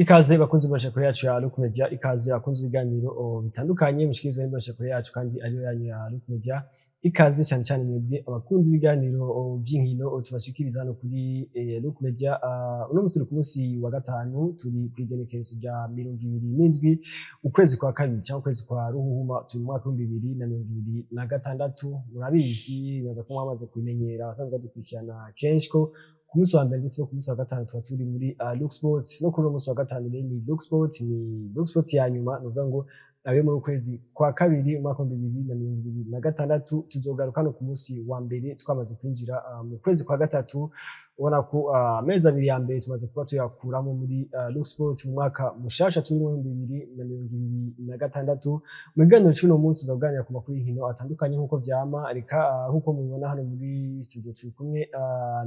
Ikaze bakunzi b'imbonesha yacu ya Look Media, ikaze bakunzi ibiganiro bitandukanye mushikirizwa n'imbonesha yacu kandi ariyo yanyu ya Look Media. Ikaze cyane cyane mwebwe abakunzi b'ibiganiro by'inkino tubashikiriza hano kuri Look Media. Uno munsi turi ku munsi wa gatanu, turi ku igenekerezo rya 27 ukwezi kwa kabiri cyangwa ukwezi kwa Ruhuhuma, turi mu mwaka w'2026. Murabizi, naza ko mwamaze kubimenyera abasanzwe badukurikirana kenshi ko ku munsi wa mbere ndetse no ku munsi wa gatanu tuba turi muri Look Sports. No kuri uno munsi wa gatanu rero ni Look Sports, ni Look Sports ya nyuma, ni ukuvuga ngo abe muri ukwezi kwa kabiri umwaka w'2026. Tuzogaruka no ku munsi wa mbere twamaze kwinjira mu kwezi kwa gatatu. Ubona ko amezi 2 ya mbere tumaze kuba tuyakuramo muri Look Sports mu mwaka mushasha turi mu 2026. Mu kiganiro c'uno munsi tuzaganira ku makuru y'inkino atandukanye nk'uko vyama. Reka nk'uko mubibona hano muri studio turi kumwe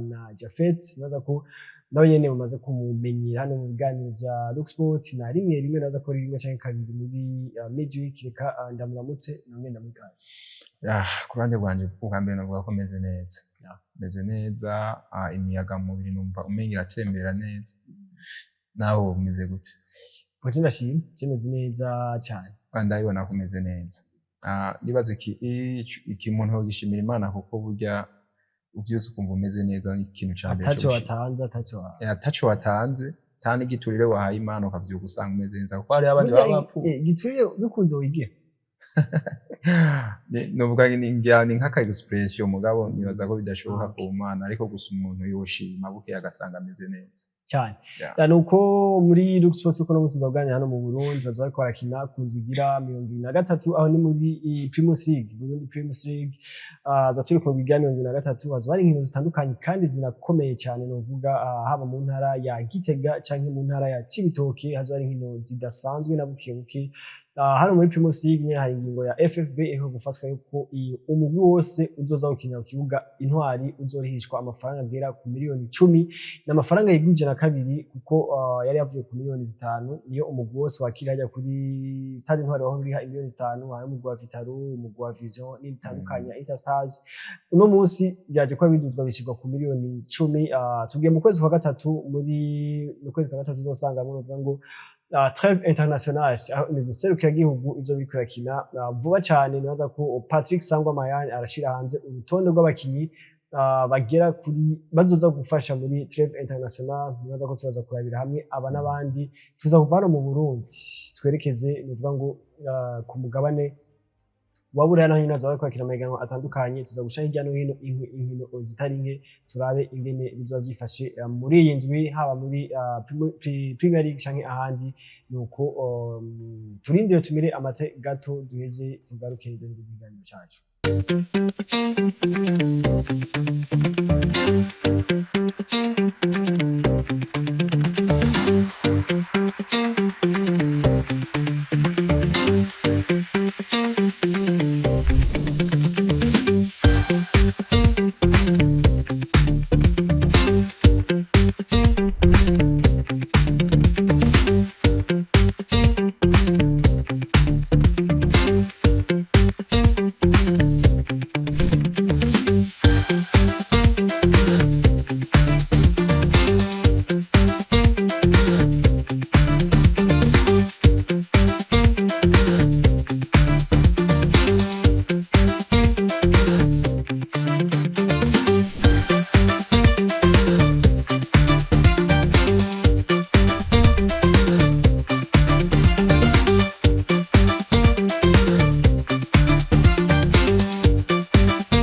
na Jafet, naza ko nawe nyene mumaze kumumenyera hano mu biganiro vya Look Sports na rimwe rimwe, naza ko rimwe canke kabiri muri midweek. Reka ndamuramutse nongere ndamukaze. Ah, ku ruhande rwanje, ubwa mbere navuga ko meze neza. Meze neza, imiyaga mu mubiri numva umenga iratembera neza. Nawe umeze gute? Pote, ndashima, kimeze neza cyane. Ndabibona ko umeze neza. Nibaza iki umuntu yogishimira Imana, kuko burya uvyutse ukumva umeze neza ni ikintu ca mbere ataco co gushima. watanze, ataco wa Ataco watanze, ata n'igiturire wahaye Imana, ukavyuka usanga umeze neza, kuko hariho abandi baba bapfuye. Giturire bikunze wigira. Novuga ngira ni nk'aka expression, mugabo nibaza ko bidashoboka ku Mana, ariko gusa umuntu yoshima bukeye agasanga ameze neza. Cyane. Yeah. Nuko muri Look Sports uko no musi tuzaganira hano mu Burundi, bazoba bariko barakina ku ndwi igira 23, aho ni muri Primus League, Burundi Primus League. Za turi ku ndwi igira 23, bazoba ari inkino zitandukanye kandi zinakomeye cyane, novuga haba mu ntara ya Gitega canke mu ntara ya Cibitoke, hazoba ari inkino zidasanzwe na buke buke. Hano muri Primus League nyene hari ingingo ya FFB iheruka gufatwa yuko umugwi wose uzoza gukinira ku kibuga Intwari uzorihishwa amafaranga agera ku miliyoni 10, ni amafaranga yigwije na kabiri kuko yari yavuye ku miliyoni 5. Niyo umugwi wose wakira hajya kuri Stade Intwari wahora uriha miliyoni 5, hari umugwi wa Vital'O, umugwi wa Vision n'ibitandukanye, Interstars. Uno munsi byaje kuba biduzwa bishyirwa ku miliyoni 10. Tugiye mu kwezi kwa gatatu, muri mu kwezi kwa gatatu uzosangamwo novuga ngo trêve internationale, aho imigwi serukiragihugu izoba iriko irakina. Vuba cane nibaza ko Patrick Sangwa Mayani arashira hanze urutonde rw'abakinyi bagera kuri bazoza gufasha muri trêve internationale. Nibaza ko turaza kurabira hamwe aba n'abandi. Tuza kuva hano mu Burundi twerekeze nuvuga ngo ku mugabane wa Buraya, naho nyene bazoba bariko bakina amahiganwa atandukanye. Tuza guca hirya no hino inkino zitari nke, turabe ingene bizoba vyifashe muri iyi ndwi, haba muri Premier League canke ahandi. Nuko turindire tumire amate gato, duheze tugaruke dore ikiganiro cacu.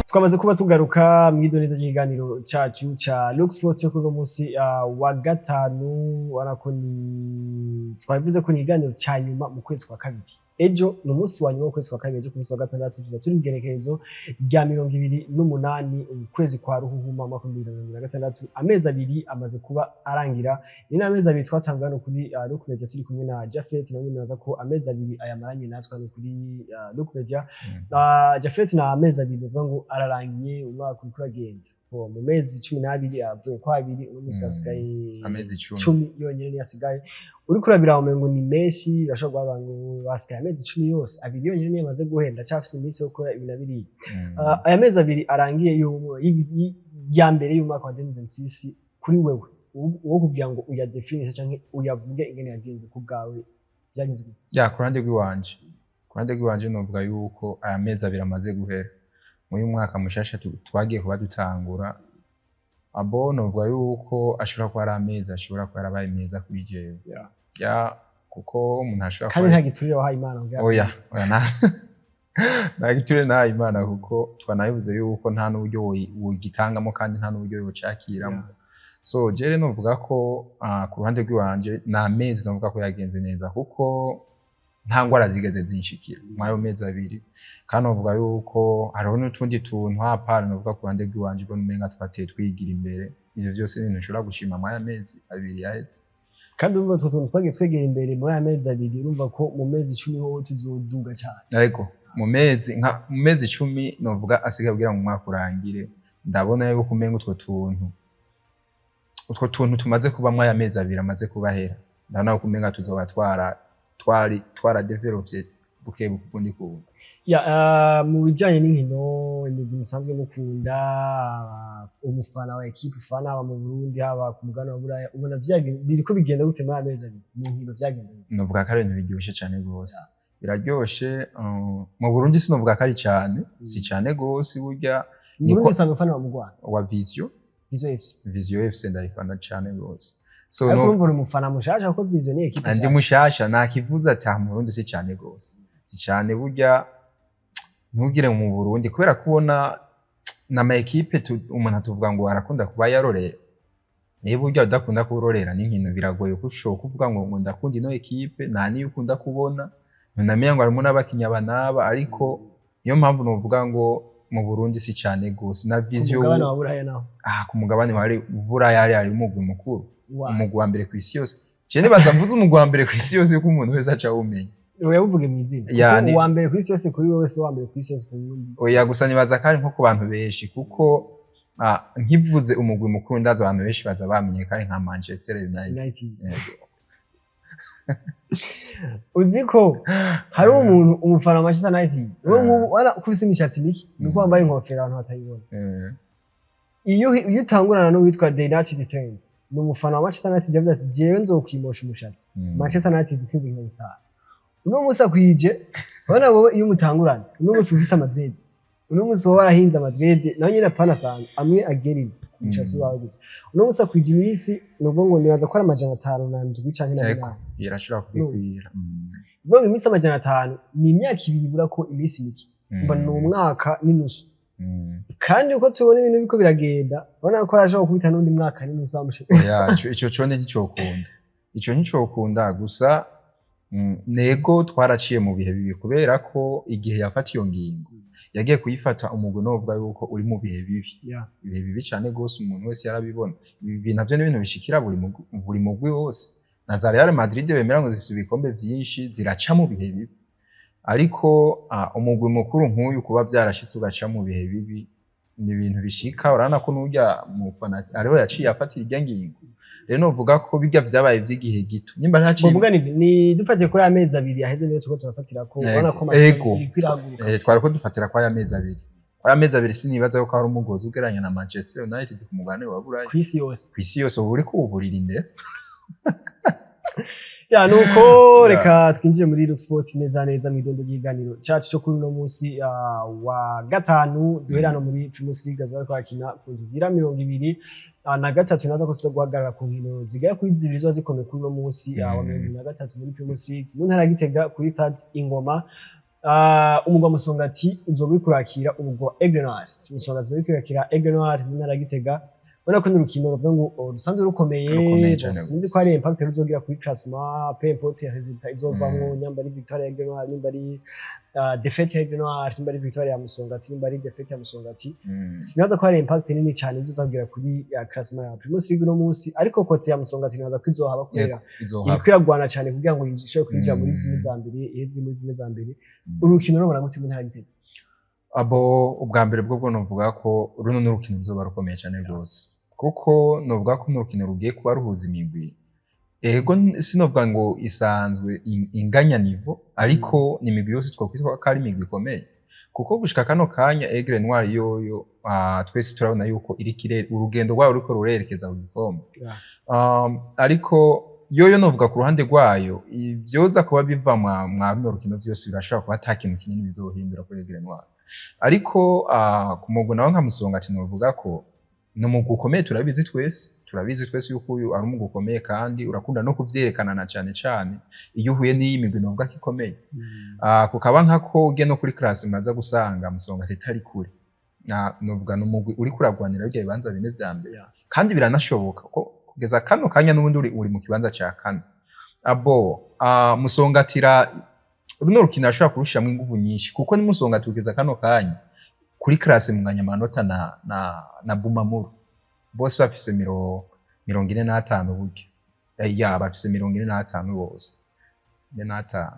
Twamaze kuba tugaruka mw'idoneza ry'ikiganiro cacu ca Look Sports yo kuri uno munsi wa gatanu. Ubona ko ni twabivuze ko ni ikiganiro ca nyuma mu kwezi kwa kabiri. Ejo ni umunsi wa nyuma w'ukwezi kwa kabiri. Ejo ku munsi wa gatandatu tuza turi mw'igenekerezo rya 28 ukwezi kwa Ruhuhuma umwaka w'2026. Amezi 2 amaze kuba arangira, ni n'amezi 2 twatanguye hano kuri Look Media turi kumwe na Jafet. Nawe nibaza ko amezi 2 ayamaranye natwe hano kuri Look Media. Jafet, na amezi 2 uvuga ngo ararangiye, umwaka uriko uragenda. Bo, mu mezi 12 avuye kwa abiri, uno munsi hasigaye Amezi 10. 10 yonyene niyo asigaye. Uriko urabira umengo ni menshi, urashobora guhabwa ngo hasigaye amezi 10 yose, abiri yonyene niyo amaze guhenda, acafise iminsi yo gukora ibi na biriya. Aya mezi 2 arangiye ya mbere y'umwaka wa 2026 kuri wewe. Wo kugira ngo uyadefinise canke uyavuge ingene yagenze ku bwawe, byagenze gute? Ya, ku ruhande rw'iwanje novuga yuko aya mezi 2 amaze guhera muri uyu mwaka mushasha twagiye kuba dutangura, abo novuga yuko ashobora kuba ari amezi ashobora kuba yarabaye meza kuri jewe. Ya, kuko umuntu ashobora Kandi kuba nta giturire wahaye Imana kugira Oya, oya, nta giturire nahaye Imana, kuko twanabivuze yuko nta n'uburyo wogitangamo kandi nta n'uburyo wocakiramo. So jere novuga ko ku ruhande rw'iwanje ni amezi novuga ko yagenze neza, kuko nta ngwara zigeze zinshikira mw'ayo mezi 2. Kandi novuga yuko hariho n'utundi tuntu hapana novuga ku ruhande rw'iwanje ubona umenga twateye twigira imbere. Ivyo vyose ni ibintu nshobora gushima mw'aya mezi 2 yaheze. Kandi urumva utwo tuntu twagiye twegera imbere muri aya mezi 2, urumva ko mu mezi 10 hoho tuzoduga cyane. Ariko mu mezi 10 novuga asigaye kugira ngo umwaka urangire, ndabona yuko umenga utwo tuntu tumaze kuba aya mezi 2 amaze kubahera, ndabona ko umenga tuzoba twari twaradevelovye buke buke ukundi kuntu. Ya, mu bijanye n'inkino, imigwi musanzwe mukunda, umufana wa ekipe ufana, haba mu Burundi, haba ku mugabane wa Buraya, ubona biriko bigenda gute muri aya mezi 2 mu nkino? Vyagenda gute? Novuga ko ari ibintu biryoshe cane gose, biraryoshe. Mu Burundi sinovuga ko ari cane, si cane gose burya. Mu Burundi usanzwe ufana wa mu Rwanda? Wa Vision. Vision FC. Vision FC ndayifana cane gose. So Ariko no urumva uri umufana mushasha, kuko Vision ni ekipe Ndi nshasha. Mushasha nakivuze ati aha mu Burundi si cane gose, si cane burya. Ntugire mu Burundi kubera kubona n'ama ekipe umuntu atuvuga ngo arakunda kuba yarorera. Niba burya udakunda kurorera n'inkino, biragoye ko ushobora kuvuga ngo ndakunda ino ekipe, nta niyo ukunda kubona, ntunamenya ngo harimo n'abakinyi aba n'aba. Ariko niyo mpamvu novuga ngo mu Burundi si cane gose na Ku Vision. mugabane wa Buraya naho? Ah, ku mugabane wa Buraya hari umugwi mukuru, umugwi wa mbere kw'isi yose. Je nibaza mvuze umugwi wa mbere kw'isi yose yuko umuntu wese aca awumenya. Oya, buvuge mu izina, Ya, kuko uwa mbere kw'isi yose kuri wowe si uwa mbere kw'isi yose ku wundi. Oya, gusa nibaza kandi nko ku bantu benshi, kuko nkivuze umugwi mukuru, ndazi abantu benshi baza bamenye kandi nka Manchester United. United. Yego. Uzi ko hari umuntu umufana wa Manchester United, wowe nk'ubu wana kubise imishatsi mike, nuko wambaye inkofero abantu batayibona. Iyo utangurana n'uwitwa The United Strength, ni umufana wa Manchester United, yavuze ati: "Jewe nzokwimosha umushatsi Manchester United itsinze inkino zitanu." Uno munsi akwije, urabona wowe iyo mutangurana, uno munsi ufise ama dreads, uno munsi wowe warahinze ama dreads, nawe nyine apana asanga amwe agerina ku mushatsi wawe gusa. Uno munsi akwije iminsi nubwo ngo nibaza ko ari 507 canke na 8. Irashobora kubikwira. Uvuga ngo iminsi 500 ni imyaka 2 ibura ko iminsi mike. Mba ni umwaka n'inusu. Kandi uko tubona ibintu biriko biragenda, urabona ko arashobora gukubita n'undi mwaka n'inusu bamushize. Oya, ico co nticokunda, ico nticokunda gusa. Nego twaraciye mu bihe bibi, kubera ko igihe yafata iyo ngingo yagiye kuyifata umugwi novuga yuko uri mu bihe bibi, ibihe bibi cane gose, umuntu wese yarabibona. Ibi navyo ni ibintu bishikira buri mugwi wose. Na za Real Madrid bemera ngo zifite ibikombe vyinshi ziraca mu bihe bibi, ariko umugwi mukuru nk'uyu kuba vyarashitse ugaca mu bihe bibi ni ibintu bishika. Urabona ko n'urya mufana ariho yaciye afatira irya ngingo. Rero novuga ko birya vyabaye vy'igihe gito, nimba ntaciye Muvuga ni dufatiye kuri aya mezi 2 aheze, niyo turiko turafatira ko urabona ko Manchester iriko irahaguruka. Twariko dufatira kwa aya mezi 2, kwa aya mezi 2 sinibaza ko hari umugozi ugereranya na Manchester United ku mugabane wa Buraya. Kw'isi yose. Kw'isi yose uba uriko uwuburira imbere. Ya, nuko reka twinjire muri Rock Sports neza neza mu idondo ry'iganiro cyacu cyo kuri uno munsi wa gatanu. Duhera hano muri Primus League, azaba kwakina ku nzu igira 23, naza ko tuza guhagarara ku nkino zigera kuri zibiri ziba zikomeye kuri uno munsi wa 23 muri Primus League mu ntara ya Gitega kuri stade Ingoma. Umugwa wa Musongati uzoba uriko urakira umugwa wa Aigle Noir. Musongati uzoba uriko urakira Aigle Noir mu ntara ya Gitega. Ubona ko ni urukino ruvuga ngo rusanzwe rukomeye. Rukomeye cane. Sinzi ko hari impact ruzogira kuri classement, peu importe résultat izovamwo, nyamba ari victoire ya Aigle Noir, nimba ari défaite ya Aigle Noir, nimba ari victoire ya Musongati, nimba ari défaite ya Musongati, sinaza ko hari impact nini cyane izozagira kuri ya classement ya Primus League uno munsi. Ariko côté ya Musongati naza ko izohaba kubera Izohaba. iriko iragwana cyane kugira ngo ishobore kwinjira muri zimwe za mbere, iheze muri zimwe za mbere. Urukino rubona gute mu ntara ya Gitega? Abo ubwa mbere bwo novuga ko runo n'urukino ruzoba rukomeye cyane rwose, kuko novuga ko n'urukino rugiye kuba ruhuza imigwi, ego sinovuga ngo isanzwe inganya niveau, ariko ni imigwi yose twakwitwa ko ari imigwi ikomeye. Kuko gushika kano kanya, Aigle Noir yoyo, twese turabona yuko iriko urugendo rwayo ruriko rurerekeza ku gikombe. Ariko yoyo novuga ku ruhande rwayo, ivyoza kuba biva mwa runo rukino vyose birashobora kuba ata kintu kinini bizohindura kuri Aigle Noir. Ariko ku mugwi nawe nka Musongati, novuga ko ni umugwi ukomeye. Turabizi twese yuko uyu ari umugwi ukomeye, kandi urakunda no kuvyerekana, na cane cane iyo uhuye n'iyi migwi novuga ko ikomeye. Kukaba nkako ugiye no kuri classement, muraza gusanga Musongati itari kure. Novuga ni umugwi uriko uragwanira birya bibanza bine vya mbere. Kandi biranashoboka ko kugeza kano kanya n'ubundi uri mu kibanza ca kane. Abo Musongatira runo rukino arashobora kurushiramwo inguvu nyinshi, kuko ni Musongati kugeza kano kanya kuri classement munganya amanota na Bumamuru, bose bafise 45 burya. Ya, bafise 45 bose, 45.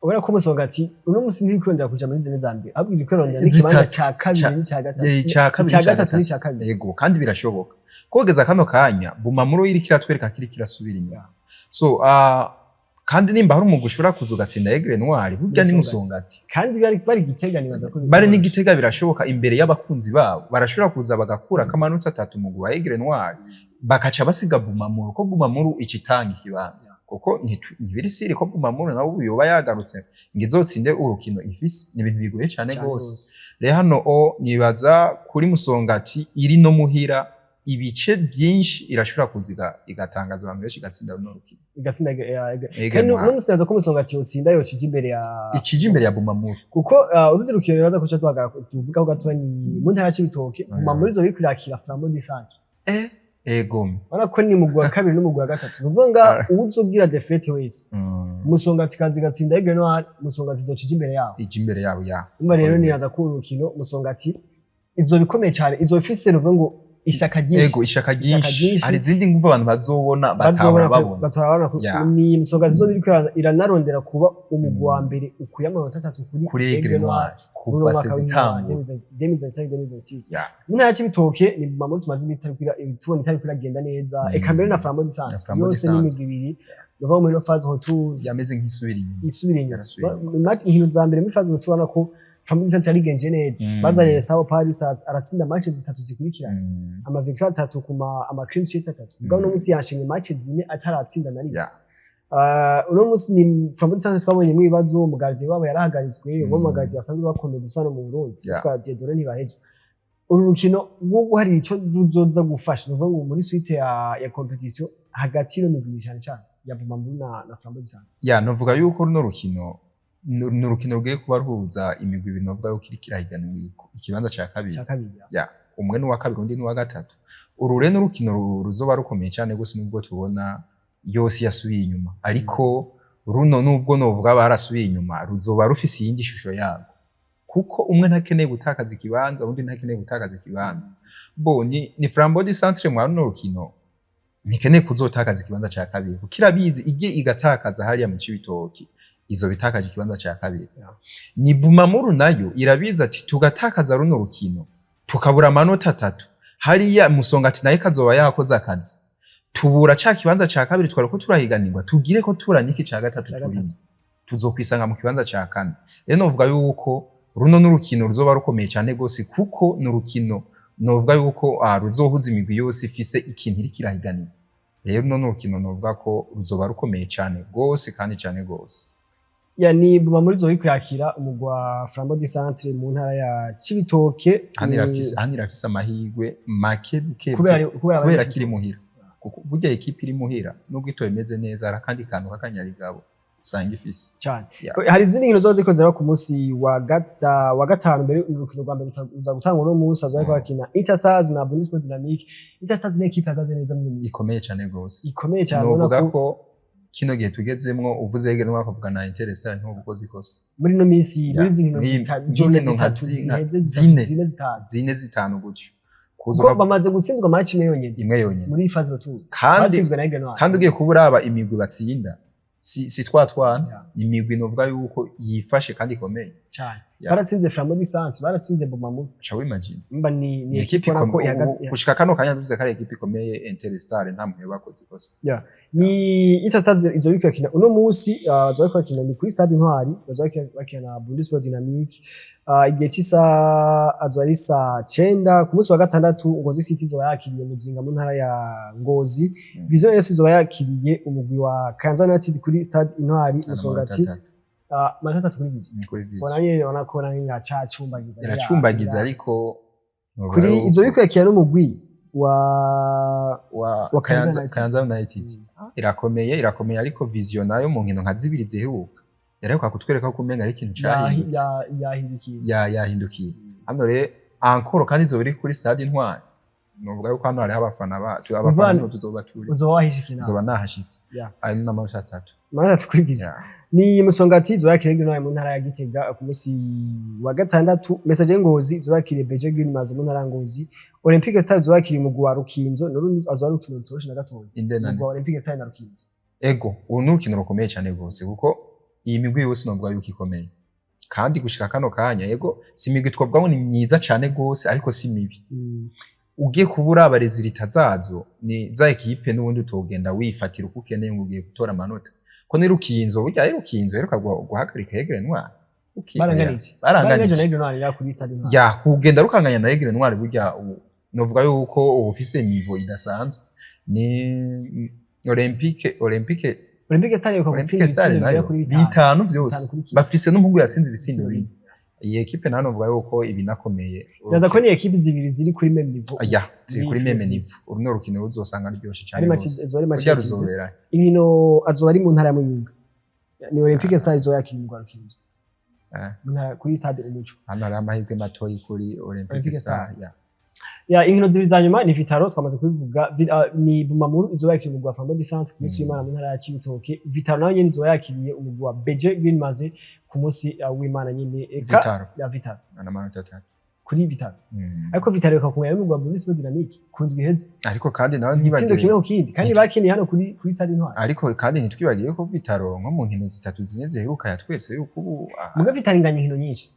Ubona ko Musongati uno musi ntikwirondera kuja muri zine za mbere, ahubwo iri n'ikibanza Zitatu. ca kabiri n'ica gatatu. Ica kabiri ica n'ica gatatu gatatu. n'ica kabiri. Yego, kandi birashoboka. Kogeza kano kanya, Bumamuru iriko iratwereka ko iriko irasubira inyuma. So kandi nimba hari umugwi ushobora kuza ugatsinda Aigle Noir, burya ni Musongati. Musongati. Kandi bari Gitega, nibaza ko Bari n'Igitega, birashoboka. Imbere y'abakunzi babo barashobora kuza bagakurako amanota 3 umugwi wa Aigle Noir, bakaca basiga Bumamuru, ko Bumamuru icitanga ikibanza, kuko ntibiri siri ko Bumamuru nawe ubu yoba yagarutse ngo izotsinde urukino ifise. Ni ibintu bigoye cane Cane gose. gose. Rero hano o nibaza kuri Musongati iri no muhira, ibice byinshi irashobora kuza igatangaza abantu benshi, igatsinda runo rukino. Igatsinda Aigle kandi Noir. uno musi nibaza ko Musongati yotsinda, yocija imbere ya Ikija imbere ya Bumamuru. Kuko urundi rukino nibaza ko tuca duhagarara tuvugaho gato ni mu ntara ya Cibitoke. Bumamuru izoba iriko irakira Flambeau du Centre. Ego. Urabona ko ni mugwi wa kabiri n'umugwi wa gatatu, ni ukuvuga uwuzogira défaite wese, Musongati kazi gatsinda Aigle Noir, Musongati izocija imbere yabo. Ija imbere yabo, ya. Umva rero, nibaza ko uru rukino Musongati izoba ikomeye cyane, izoba ifise, nuvuga ngo ishyaka ryinshi. Ego, ishaka ryinshi. Ryinshi. Hari izindi nguvu abantu bazobona bazobona batahora babona. Batabona ko ni Musongati izoba iriko iranarondera kuba umugwi wa mbere ukuye amanota 3 kuri kuri Aigle Aigle Noir Noir kuva muri uno mwaka sezitangura. 2025 2026. Ya. Mu ntara ya Cibitoke ni Bumamuru tumaze iminsi tubona itariko iragenda neza, eka mbere na Flambeau du Centre. Na Flambeau du Yose Centre. n'imigwi ibiri bava muri ino phase retour yameze nk'isubira inyuma. Isubira inyuma. Yarasubiye inyuma. Match inkino za mbere muri phase retour, ubona ko Flambeau du Centre yarigenje neza. Bazanye Sao Paris, aratsinda match zitatu zikurikirana, ama victoire 3 ku ma ama clean sheet 3. Mugabo uno munsi yashinye match 4 ataratsinda na rimwe. Uno munsi ni Flambeau du Centre twabonyemo ibibazo, umu gardien wabo yarahagaritswe, umwe mu ba gardien basanzwe bakomeye dusa no mu Burundi, yitwa Dieudonné Ntibaheza. Uru rukino rwo hari ico ruzoza gufasha, ni ukuvuga ngo muri suite ya compétition hagati y'ino migwi cyane cyane ya Bumamuru na Flambeau du Centre. Ya, novuga yuko runo rukino ni urukino rugiye kuba ruhuza imigwi ibiri novuga yuko iriko irahiganirwa ikibanza ca kabiri. Cya kabiri, ya. Ya, umwe n'uwa kabiri, undi n'uwa gatatu. Uru rero n'urukino ruzoba rukomeye cyane gose, nubwo tubona yose yasubiye inyuma, ariko runo nubwo novuga barasubiye inyuma, ruzoba rufise iyindi shusho yarwo, kuko umwe ntakeneye gutakaza ikibanza, undi ntakeneye gutakaza ikibanza. Bo ni Flambeau du Centre mwa runo rukino ntikeneye kuzotakaza ikibanza ca kabiri, kuko irabizi igiye igatakaza hariya mu Cibitoki izo bitakaje ikibanza ca kabiri. Ni Bumamuru nayo irabizi ati tugatakaza runo rukino tukabura amanota 3 hariya, Musongati nayo ikazoba yakoze akazi, tubura ca kibanza ca kabiri twariko turahiganirwa, tugire ko tura niki ca gatatu, Ca turimo gatatu. Tuzokwisanga mu kibanza ca kane. Rero novuga yuko runo n'urukino ruzoba rukomeye cyane gose, kuko ni urukino novuga yuko ruzohuza imigwi yose ifise ikintu iriko irahiganirwa. Rero runo n'urukino novuga ko ruzoba rukomeye cyane gose, kandi cyane gose. Ya, ni Bumamuru izoba iriko irakira umugwi wa Flambeau du Centre mu ntara ya Cibitoke. Hano irafise amahirwe make buke kubera kubera kiri muhira, kuko burya ekipe iri muhira nubwo itoba imeze neza, hari akandi kantu k'akanyarigabo usanga ifise. Cyane. Ya. Hari izindi nkino zoba ziriko ziraba ku munsi wa gatanu. Mbere urukino rwa mbere ruza gutangwa uno munsi, hazoba hariko hakina Interstars na Burundi Sport Dynamique. Interstars ni ekipe ihagaze neza muri iyi minsi. Ikomeye cyane gose. Ikomeye cyane, ubona novuga ko ko kino gihe tugezemwo, uvuze Aigle Noir ukavuga na Interstar, ntuba ukoze ikosa. Muri ino minsi, Ya. muri izi nkino journée nk'inkino nka zitatu ziheze, zitatu, zine. zine, zitanu. Zine, zitanu gutyo. Kuza Kuko bamaze gutsindwa match imwe yonyene imwe yonyene muri phase retour, kandi batsinzwe na Aigle Noir. Kandi ugiye kuba uraba imigwi batsinda, si twa twana, imigwi novuga yuko yifashe kandi ikomeye. Cyane. Baratsinze Flambeau du Centre, baratsinze Bumamuru. Ca wimagine. Mba ni ni ekipe ekipe ubona ko ikomeye. ihagaze. Gushika kano kanya tuvuze ko ari ekipe ikomeye, Interstar nta muntu yabakoze ikosa. Ni Interstar izo biriko irakina uno munsi, bazoba bariko bakina ni kuri Stade Intwari, bazoba bariko bakina na Burundi Sport Dynamique, igihe cy'isaha azoba ari saa 9. Ku munsi wa gatandatu, Ngozi City izoba yakiriye Muzinga mu ntara ya Ngozi. Vision FC izoba yakiriye umugwi wa Kayanza United kuri Stade Intwari. Musongati, amanota 3 kuri Vision. Kuri Vision. Bona nyene, ubona ko nayo iracacumbagiza. Iracumbagiza, ariko Kuri izo biriko yakira n'umugwi wa wa wa Kayanza Kayanza United. Kayanza United. Irakomeye, irakomeye, ariko Vision nayo mu nkino nka zibiri ziheruka yaraheruka kutwereka ko umenga ari ikintu cahindutse. Yahindukiye. Yahindukiye hano rero encore, kandi izo biri kuri Stade Intwari, novuga yuko hano hariho abafana bacu, abafana niho tuzoba turi. Uzoba wahishikina. Nzoba nahashitse. Ayo ni n'amanota 3. Amanota 3 kuri Vision. Ni Musongati izoba yakiriye Intwari mu ntara ya Gitega ku munsi wa gatandatu. Messager Ngozi izoba yakiriye BG Green Maze mu ntara ya Ngozi. Olympique Star izoba yakiriye umugwi wa Rukinzo, n'urundi azoba ari urukino rutoroshe na gatoya. Inde nande? Umugwi wa Olympique Star na Rukinzo. Ego, uru ni urukino rukomeye cyane rwose, kuko iyi migwi yose novuga yuko ikomeye, kandi gushika kano kanya, yego, si imigwi twavuga ngo ni myiza cyane rwose, ariko si mibi. Ugiye kubura aba résultats zazo, ni za ekipe n'ubundi utogenda wifatira uko ukeneye ngo ugiye gutora amanota, ko ni Rukinzo, burya ari Rukinzo iheruka guhagarika Aigle Noir. Baranganije. Baranganije. Na Aigle Noir ya kuri Stade Intwari. Ya, kugenda rukanganya na Aigle Noir, burya novuga yuko uba ufise niveau idasanzwe. Ni Olympique. Olympique Star iheruka Olympique gutsinda Star ibitsindo bigera nayo kuri 5. 5 5 vyose. kuri 1. Bafise n'umuhungu yatsinze ibitsindo Ibitsindo 4. Iyi ekipe nayo novuga yuko ibinakomeye. Naza ko ni ekipe zibiri ziri kuri même niveau. Ya, ziri kuri Muri même Premier. niveau. Uru ni urukino ruzosanga ruryoshe cyane Ari match rwose. izo ari match Burya ruzobera inkino azoba ari mu ntara ya Muyinga, ni Olympique Star izoba yakiriye umugwi wa Rukinzo mu ntara, kuri Stade Umuco. Hano hari amahirwe matoyi kuri Olympique Olympique Star, ya. Ya, inkino zibiri za nyuma ni Vital'O, twamaze kubivuga, ni Bumamuru izoba yakiriye umugwi wa Flambeau du Centre ku munsi w'Imana mu ntara ya Cibitoke. Vital'O nayo nyene izoba yakiriye umugwi wa BG Green Maze ku munsi w'Imana nyene. Eka Vital'O. Ya, Vital'O. N'amanota 3. Kuri Vital'O. Ariko Vital'O ikakumenya n'umugwi wa Burundi Sport Dynamique ku ndwi iheze. Ariko kandi nawe Igitsindo ntibagiwe kimwe ku kindi, kandi bakiniye hano kuri Stade Intwari. Ariko kandi ntitwibagiwe ko Vital'O nko mu nkino zitatu zine ziheruka yatweretse yuko ubu Muga Vital'O inganya inkino nyinshi.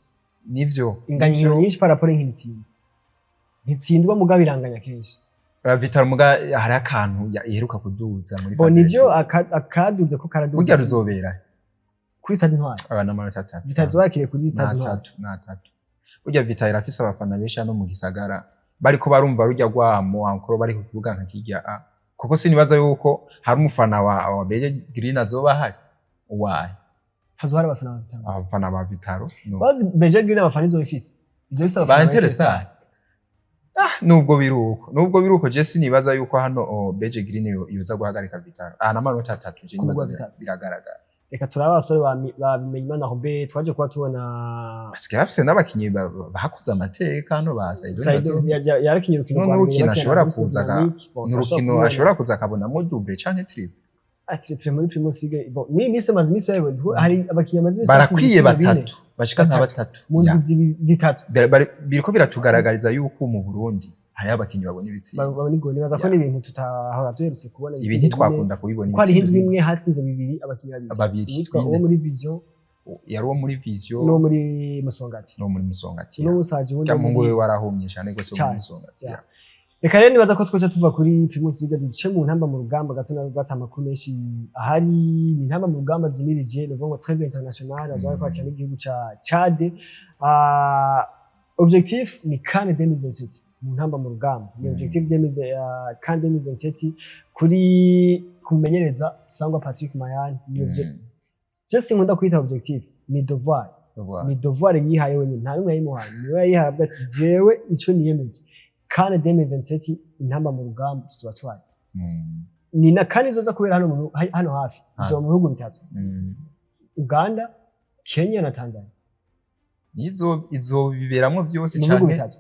Nivyo. Inganya Nivyo. inkino nyinshi par rapport inkino itsinda. Ntitsindwa, mugabo iranganya kenshi. Vital'O muga hari akantu iheruka kuduza muri Bo phase nivyo hejuru. Akaduze ko karaduze. Burya ruzobera Kuri Stade Intwari. Aba n'amanota 3. Vital'O izoba yakiriye kuri Stade Intwari. 3, 3. Burya Vital'O irafise abafana benshi hano mu gisagara, bariko barumva rujya rwamo ankoro bari ku kibuga nka kirya a, kuko sinibaza yuko hari umufana wa BG Green azoba ahari wahe. Hazoba hari abafana ba Vital'O. Abafana ba Vital'O no. Bazi BG Green abafana izoba ifise. Izoba ifise Ba abafana ba Interstar. Nubwo biruko, je sinibaza yuko hano BG Green yoza guhagarika Vital'O. N'amanota 3 je Ku mugwi wa nibaza Vital'O. biragaragara. Reka turabe abasore ba Bimenyimana Robert twaje kuba tubona. Basigaye bafise n'abakinyi bahakoze amateka hano ba Saido. Saido yarakinye urukino No, rwa mbere n'urukino bakina ashobora na kuza Dynamique. Bon, n'urukino turashobora kubibona. Ashobora kuza akabonamo double canke triple. Triple muri Primus League. Bon, ni iminsi amaze iminsi yayo, hari abakinyi bamaze iminsi Barakwiye batsinda ibitsindo 4. Batatu bashika nka Batatu. batatu. Mu Ya. ndwi zitatu. Biriko biratugaragariza yuko mu Burundi hariho abakinyi babona ibitsindo. Babona igoli, nibaza ko Ya. ni ibintu tutahora duherutse kubona. Ibi Ibitsindo 4. ntitwakunda kubibona. Ko hariho Ibitsindo indwi imwe hatsinze bibiri abakinyi babiri. Babiri, Uwitwa 4. uwo muri Vision. Yari uwo muri Vision. N'uwo muri Musongati. No muri Musongati. N'uwo musaje wundi Cya wo mungu muri we warahumye cyane rwose wo muri Cane. Musongati. Ya. Ya. Reka rero nibaza ko twoca tuva kuri Primus League duce mu ntamba mu rugamba gato, na gata amakuru menshi ahari ni intamba mu rugamba zimirije, ni ukuvuga ngo trêve international, azoba kwakira n'igihugu ca Chad. Objectif ni CAN 2027 mu ntamba mu rugamba, ni objectif CAN 2027 kuri kumenyereza Sangwa Patrick Mayani ni je sinkunda kwita objectif, ni devoir. Devoir. Ni devoir yihaye wenyine, nta n'umwe yayimuhaye, niwe yayihaye avuga ati: "Jewe ico niyemeje, CAN 2027 intamba mu rugamba tuzoba tuhari." Ni na CAN izoza kubera hano hano hafi. Hafi. Izoba mu bihugu bitatu: Uganda, Kenya na Tanzania. Izo izobiberamwo byose Mu bihugu canke bitatu.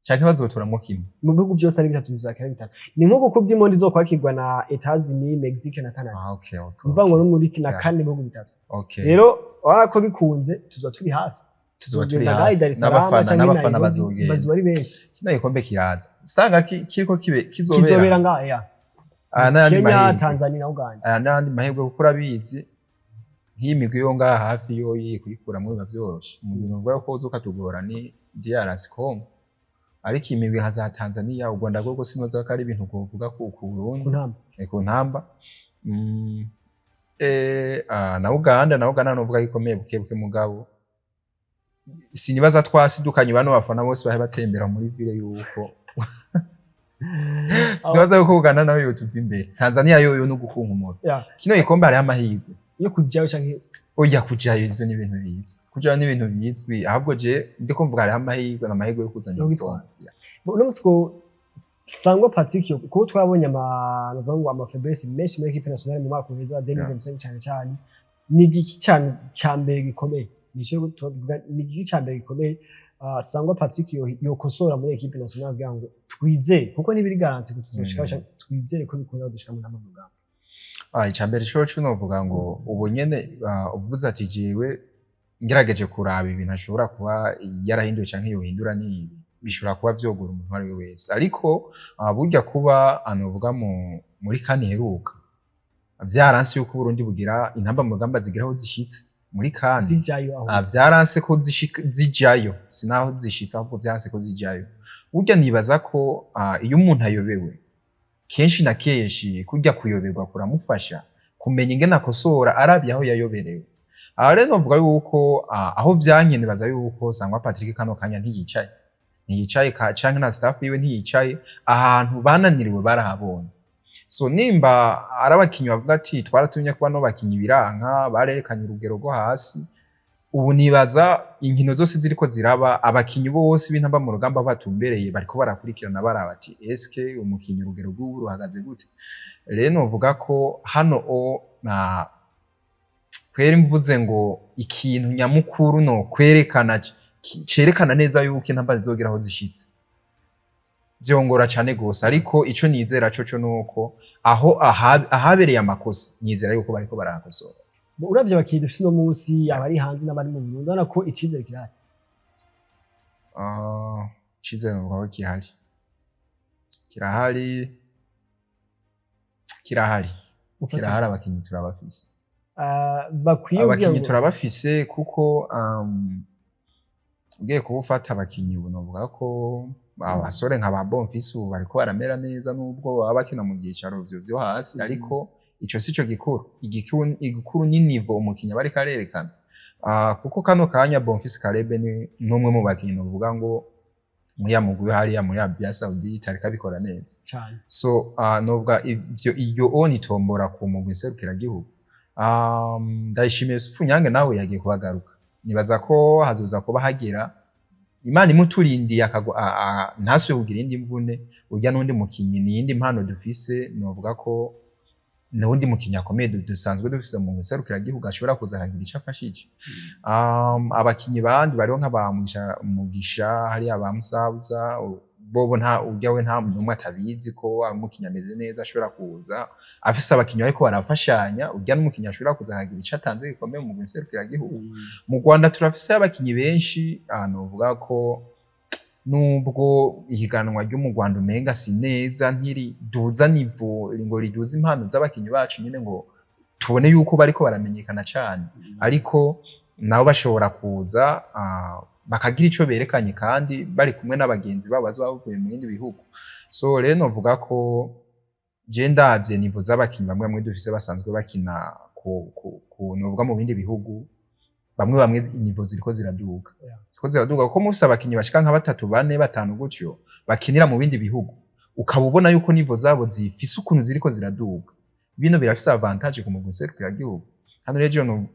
Canke bazotoramwo kimwe? Mu bihugu byose ari bitatu, bizakira bitatu. Ni nk'uko Coupe du Monde izokwakirwa na Etats-Unis, Mexique na Canada. Ah, okay. Mvuga ngo no muri na CAN ibihugu bitatu. Rero urabona ko bikunze tuzoba turi hafi. Tuzoba turi Tuzogenda ngaha i hafi Dar es Salaam n'abafana canke i n'abafana Nairobi, bazogenda. Bazoba ari benshi. Kino gikombe kiraza sanga kiriko kibe kizobera kizobera ngaha ya Aya n'ayandi Kenya, mahirwe. Tanzania na Uganda. Aya n'ayandi mahirwe, kuko urabizi Nk'iyi migwi yo ngaha hafi yo yiye kuyikuramwo biba vyoroshe. Umugwi novuga ko uza ukatugora ni DRC Congo, ariko imigwi nka za Tanzania, u Rwanda rwo sinoza ko ari ibintu kuvuga ku Burundi. Ku ntamba. Ku ntamba. Na Uganda novuga ko ikomeye buke buke, mugabo sinibaza twasidukanye bano bafana bose bahe batembera muri ville, yuko sinibaza yuko Uganda nayo yotuva imbere. Tanzania yoyo no gukunkumura. Kino gikombe hariho amahirwe yo kujayo canke Oya, kujayo ivyo ni ibintu bizwi, kujayo ni ibintu bizwi. Ahubwo je ndiko mvuga hariho amahirwe, n'amahirwe yo kuzana Yo gitwara. igikombe. Uno musi two Sangwa Patrick, kuko twabonye ama navuga ngo ama faiblesse menshi muri équipe nationale mu mwaka uheze wa 2025 cyane cyane, ni igiki cyane cya mbere gikomeye, nico tuvuga, ni igiki cya mbere gikomeye Sangwa Patrick yokosora muri équipe nationale kugira ngo twizere, kuko ntibiri garanti ko tuzoshika, twizere ko bikunda dushika mu ntamba mu rugamba? Icambere coco novuga ngo ubu nyene, uvuze ati jewe ngerageje kuraba ibintu ashobora kuba yarahinduye canke yohindura, ni ibi bishobora kuba vyogora umuntu uwo ari we wese, ariko burya kuba anovuga muri CAN iheruka vyaranse yuko Uburundi bugira intamba mu rugamba zigira aho zishitse muri CAN. Zijayo aho. Vyaranse ko zishika zijayo, sinaho zishitse, ahubwo vyaranse ko zijayo. Burya nibaza ko iyo umuntu ayobewe kenshi na kenshi, kurya kuyoberwa kuramufasha kumenya ingene akosora aravye aho yayoberewe. Aha rero novuga yuko aho vyanke, nibaza yuko Sangwa Patrick kano kanya ntiyicaye canke na staff yiwe ntiyicaye. Ahantu bananiriwe barahabonye. So nimba ari abakinyi bavuga ati twaratumye kuba no bakinyi biranka, barerekanye urugero rwo hasi. Ubu nibaza inkino zose ziriko ziraba, abakinyi bose b'intamba mu rugamba aho batumbereye bariko barakurikirana, baraba ati eske umukinyi urugero rw'ubu ruhagaze gute? Rero novuga ko hano o na kwera mvuze ngo ikintu nyamukuru no kwerekana cerekana neza yuko intamba zizogera aho zishitse, vyongora cane gose. Ariko ico nizera coco nuko aho ahabereye amakosa, nizera yuko bariko barahakosora. Uravye abakinyi dufise uno munsi, abari hanze n'abari mu Burundi, urabona ko icizere kirahari? Icizere novuga ko gihari, kirahari, kirahari. Kirahari, abakinyi turabafise. Bakwiye kugira Abakinyi ngo turabafise, kuko ugiye kuba ufata abakinyi ubu, novuga ko abasore nka ba Bonfils ubu bariko baramera neza, nubwo baba bakina mu byicaro vyo hasi. Ariko ico sico gikuru. Igikuru ni niveau umukinyi aba ariko arerekana. Kuko kano kanya Bonfils Caleb ni n'umwe mu bakinyi novuga ngo muri ya mugwi hariya muri Arabia Saoudite ariko abikora neza. Cane. So novuga ivyo iryo oni tombora ku mugwi nserukiragihugu. Ndayishimiye Yusufu Nyange nawe yagiye kubagaruka, nibaza ko hazoza kuba hagera Imana imuturindiye akagwa ntasubire kugira indi mvune. Urya n'undi mukinyi, ni iyindi mpano dufise. Novuga ko n'uwundi mukinyi akomeye dusanzwe dufise mu nserukiragihugu ashobora kuza akagira ico afashije. Abakinyi bandi bariho nka ba Mugisha, Mugisha hariya, ba Musabuza, bobo nta urya we nta n'umwe atabizi ko ari umukinyi ameze neza, ashobora kuza afise abakinyi bariko barafashanya. Urya n'umukinyi ashobora kuza akagira ico atanze gikomeye mu nserukiragihugu. Mu Rwanda turafise abakinyi benshi. Novuga ko nubwo ihiganwa ryo mu Rwanda umenga si neza, ntiriduza niveau ngo riduze impano z'abakinyi bacu nyene ngo tubone yuko bariko baramenyekana cane, ariko nabo bashobora kuza bakagira ico berekanye, kandi bari kumwe n'abagenzi babo bazoba bavuye mu bindi bihugu. So rero novuga ko je ndavye niveau z'abakinyi bamwe bamwe dufise basanzwe bakina ku novuga mu bindi bihugu, bamwe bamwe niveau ziriko ziraduga. Ziriko ziraduga, kuko mufise abakinyi bashika nka batatu, bane, batanu gutyo bakinira mu bindi bihugu, ukaba ubona yuko niveau zabo zifise ukuntu ziriko ziraduga, bino birafise avantage ku mugwi nserukiragihugu. Hano rero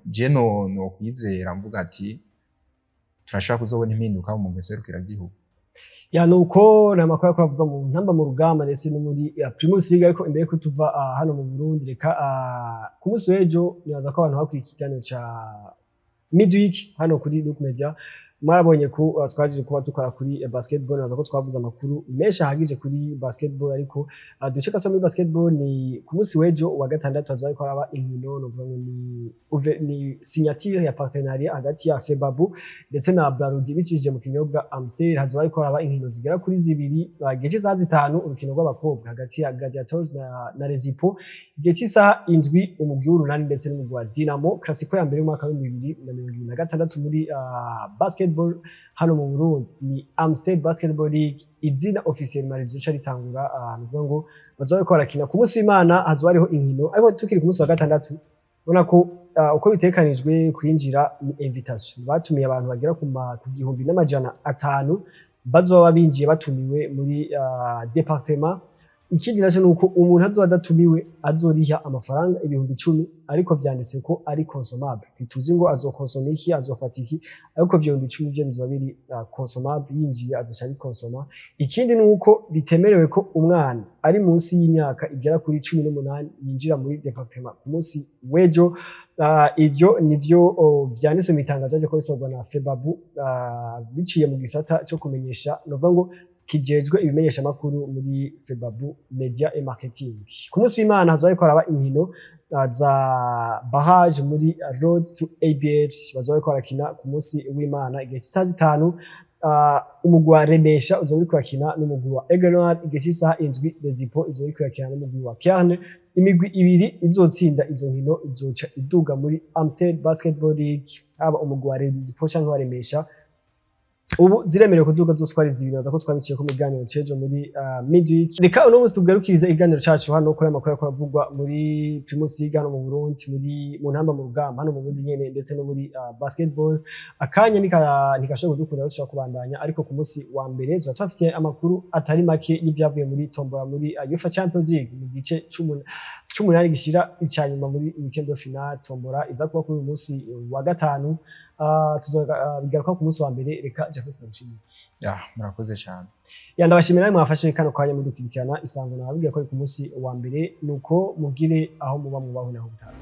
je no kwizera mvuga ati turashobora kuzobona impinduka mu mugwi nserukiragihugu. Ya, nuko ni amakuru ariko avuga mu ntamba mu rugamba ndetse no muri ya Primus League. Ariko imbere ko tuva hano mu Burundi, reka ku munsi w'ejo nibaza ko abantu bakwiye ikiganiro ca Midweek hano kuri Look Media. Mwarabonye ko twaje kuba dukora kuri basketball. Naza ko twavuze amakuru menshi ahagije kuri basketball, ariko duce gato muri basketball ni ku munsi w'ejo wa gatandatu hazoba hariko haraba inkino, novuga ngo ni signature ya partenariat hagati ya Febabu ndetse na Brarudi bicishije mu kinyobwa Amstel. Hazoba hariko haraba inkino zigera kuri zibiri. Igihe cy'isaha 5 urukino rw'abakobwa hagati ya Gladiators na Rezipo. Igihe cy'isaha 7 umugwi w'Urunani ndetse n'umugwi wa Dinamo, Classico ya mbere y'umwaka wa 2026 muri basketball hano mu Burundi, ni Amstel Basketball League izina officiel rizoca ritangura. Ni ukuvuga ngo bazoba bariko barakina ku munsi w'Imana, hazoba hariho inkino. Ariko tukiri ku munsi wa gatandatu, ubona ko uko bitekanijwe kwinjira ni invitation, batumiye abantu bagera ku 1500 bazoba binjiye batumiwe muri département. Ikindi naco nuko umuntu azoba adatumiwe azoriha amafaranga 10,000, ariko vyanditse ko ari consommable. Ntituzi ngo azokonsoma iki, azofata iki, ariko ivyo 10,000 vyo bizoba biri consommable, yinjiye azoca abikonsoma. Ikindi nuko bitemerewe ko umwana ari munsi y'imyaka igera kuri 18 yinjira muri département ku munsi w'ejo. Ivyo nivyo vyanditswe mw'itangazo ryaje ko bisohorwa na Febabu biciye mu gisata co kumenyesha, novuga ngo kijejwe ibimenyesha makuru muri Febabu, Media et Marketing. Ku munsi w'Imana hazoba hariko haraba inkino za barrage muri Road to ABH. Bazoba bariko barakina ku munsi w'Imana igihe cy'isaha 5, umugwi wa Remesha uzoba uriko urakina n'umugwi wa Aigle Noir. Igihe cy'isaha 7 Rezipo izoba iriko irakina n'umugwi wa Kerne. Imigwi ibiri izotsinda izo nkino izoca iduga muri Amstel Basketball League, haba umugwi wa Rezipo canke wa Remesha. Ubu ziremerewe kuduga zose uko ari zibiri. Naza ko twabiciye ko mu biganiro cejo muri midweek. Reka uno munsi tugarukirize ikiganiro cacu hano kuri amakuru ariko aravugwa muri Primus League hano mu Burundi, muri mu ntamba mu rugamba hano mu Burundi nyene, ndetse no muri basketball. Akanya ntikashobora kudukunda, dushobora kubandanya, ariko ku munsi wa mbere tuba tubafitiye amakuru atari make y'ibyavuye muri tombola muri UEFA Champions League mu gice c'umunani gishira icanyuma, muri huitième de finale. Tombola iza kuba kuri uyu munsi wa gatanu. Tuzobigaruka ku munsi wa mbere. Reka Jacques turagushimiye. Ya, murakoze cyane. Ya, ndabashimira namwe mwafashe kano kanya mudukurikirana. Isango nababwiye ko ari ku munsi wa mbere, nuko mugire aho muba mubaho naho mutaha.